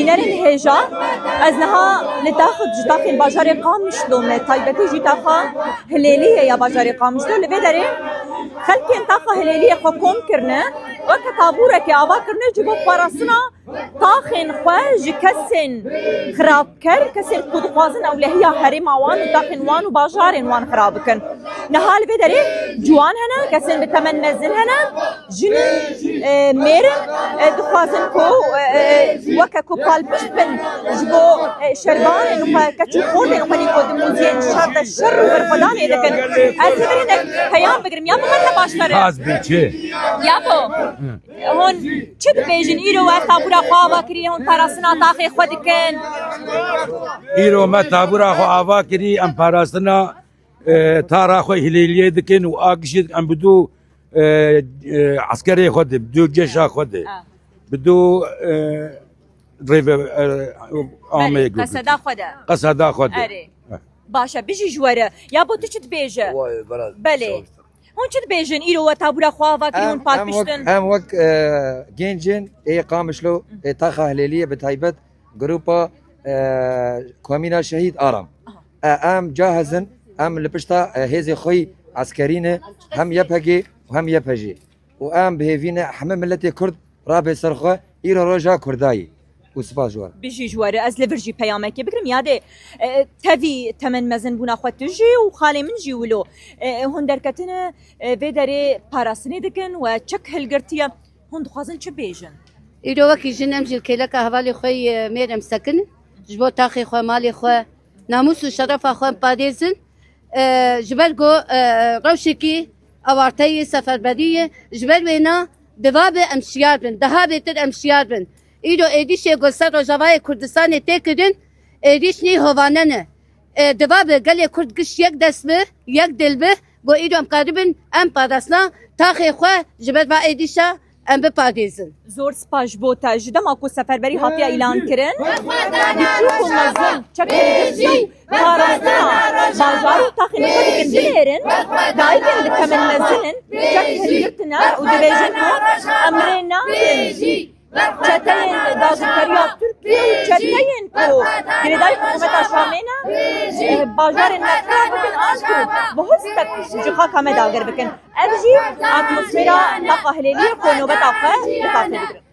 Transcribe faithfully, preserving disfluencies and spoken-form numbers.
Nerên hêja, ez niha li tax, ji taxên bajarê Qamişlo me, taybetî jî taxa Hilêliyê ya bajarê Qamişlo. Li vê derê xelkên taxa Hilêliyê xwe kom kirine, weke tabûrekê ava kirine ji bo parastina taxên xwe ji kesên xirabker, kesên ku dixwazin ewlehiya herêma wan û taxên wan û bajarên wan xirab bikin. Niha li vê derê ciwan hene, kesên bi temen mezin hene, jin in, e, mêr in, e, dixwazin ku, e, e, weke ku palpişt bin ji bo, e, şervanên xwe, keç û xortên xwe lê ku di muziyên şer de şer û berxwedanê dikin. Ez li vir hinek peyam bigirim, ya bi me te baştir e. Haz bê çi? Ya bo. Hûn çi dibêjin? Îro we tabûra xwe ava kirî, hûn parastina taxê xwe dikin. Îro me tabûra xwe ava kirî, em parastina, e, tara xwe Hilêliyê dikin û a gişî em bi dû, e, e, eskerê xwe de, bi dû ceşa xwe de, Ah. bi dû, e, rêve, e, amê Belê, gotî. Qeseda xwe de. Qeseda xwe de. Erê. Heh. Baş e, bijî ji we re. Ya bo tu çi dibêje? Wayê, beraz, Belê. sağ ol. Hûn çi dibêjin? Îro we tabûra xwe ava kirî, hûn Em, em wek, palpiştin? em wek, e, gencên ê Qamişlo, ê taxa Hilêliyê bi taybet grupa, e, Komîna Şehîd Aram. Aha. E, em cahizin, em li pişta, e, hêzê xwe yî eskerî ne, hem Y P G û hem Y P J. Û em bi hêvî ne hemî miletê Kurd rabe ser xwe, îro roja Kurdayî. Û spas ji we re. Bijî ji we re. Ez li vir jî peyamekê bigirim. Yadê, e, tevî temen mezin bûna xwe tu jî û xalê min jî wilo. E, hûn derketine, e, vê derê parastinê dikin we çek hilgirtiye. Hûn dixwazin çi bêjin? Îro wekî jin em jî li kêleka hevalê xwe yê mêr em sekin. Ji bo taxê xwe, malê xwe, namûs û şerefa xwe em parêzin. E, ji ber ku, e, rewşekî awarte yê seferberî ye, ji ber wêna diva be em şiyar bin, daha bêtir em şiyar bin. Îro êdîşê ku ser Rojavayê Kurdistanê tê kirin, êdîş nî hovane ne. E, diva be gelê Kurd giş yek dest bi, yek dil bi, ku îro em karibin em parastina taxê xwe ji ber va êdîşa em biparêzin. Zor spas ji bo te. Ji dema ku seferberî hatiye îlan kirin, biçûk û mezin çek hilgirtî û parastina bajar û taxên xwe dikin binêrin, dayikên bi temen mezin in, çek hilgirtine û dibêjin ku em rê nadin çeteyên dagirkeriya Tirkiyê û çeteyên ku girêdayî hikûmeta Şamê ne, eh, bajarên me xirab bikin an ku bi hostek ji xaka me dagir bikin. Ev jî atmosfera taxa Hilêliyê ku nobeta xwe li taxê digirin.